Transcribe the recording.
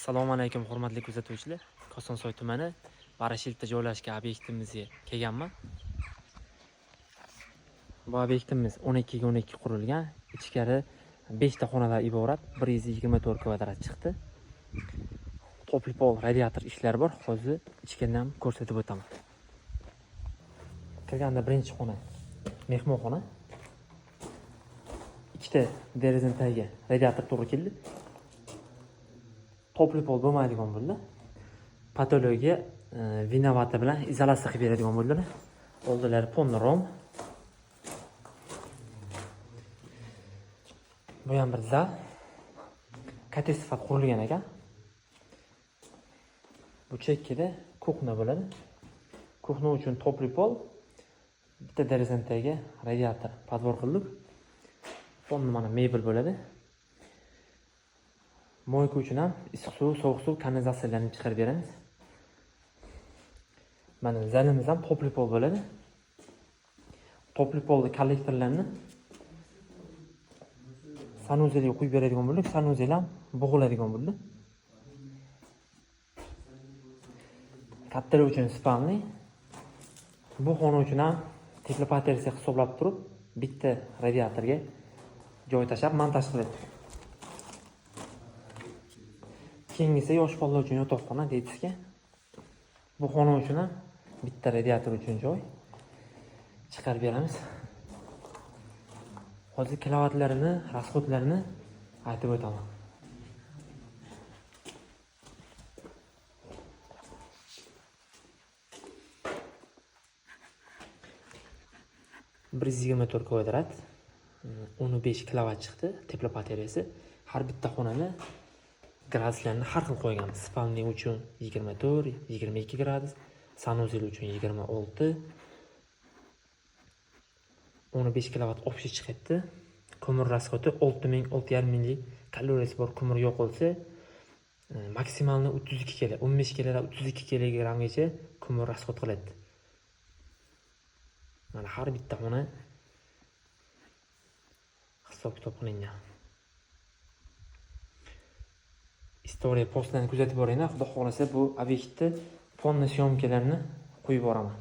Assalomu alaykum hurmatli kuzatuvchilar. Kosonsoy tumani Varashilda joylashgan obyektimizga kelganman. Bu obyektimiz 12 ga 12 qurilgan. Ichkari 5 ta xonadan iborat, 124 kvadrat chiqdi. Topli pol, radiator ishlari bor. Hozir ichkaridan ham ko'rsatib o'taman. Kirganda birinchi xona mehmonxona. Ikkita derazaning tagiga radiator to'g'ri keldi. Topli pol bo'lmaydigan bo'ldi. Patologiya vinovata bilan izolyatsiya qilib beradigan bo'ldilar. Oldilari polni rom. Bu ham bir zal. Katta sifat qurilgan ekan. Bu chekkada kuxna bo'ladi. Kuxna uchun topli pol, bitta derazaning tagiga radiator podvor qildik. Polni mana mebel bo'ladi. Moyka uchun ham issiq suv, sovuq suv kanalizatsiyalarni chiqarib beramiz. Mana zalimiz ham topli pol bo'ladi. Topli polli kollektorlarni sanuzelga qo'yib beradigan bo'ldik. Sanuzel ham bo'g'iladigan bo'ldi. Kattalar uchun spalni, bu xona uchun ham teplopatersiya hisoblab turib, bitta radiatorga joy tashlab montaj qilib. Keyingisi yosh bolalar uchun yotoqxona, detskiy. Bu xona uchun ham bitta radiator uchun joy chiqarib beramiz. Hozir kilovatlarini, rasxodlarini aytib o'taman. 124 kvadrat, 15 kilovat chiqdi teplopateriyasi. Har bitta xonani graduslarni har xil qo'yganmiz. Spalni uchun 24, 22 gradus, sanuzel uchun 26, 15 kilovat общий chiqyapti. Ko'mir rasxodi 6000, 6,5 minglik kaloriyasi bor ko'mir yoqilsa, maksimalni 32 kilo, 15 kilodan 32 kilogrammgacha ko'mir rasxod qiladi. Mana har bitta xona hisob-kitob qilingan. Istoriya postlarni kuzatib boringlar. Xudo xohlasa bu obyektni polni syomkalarini qo'yib boraman.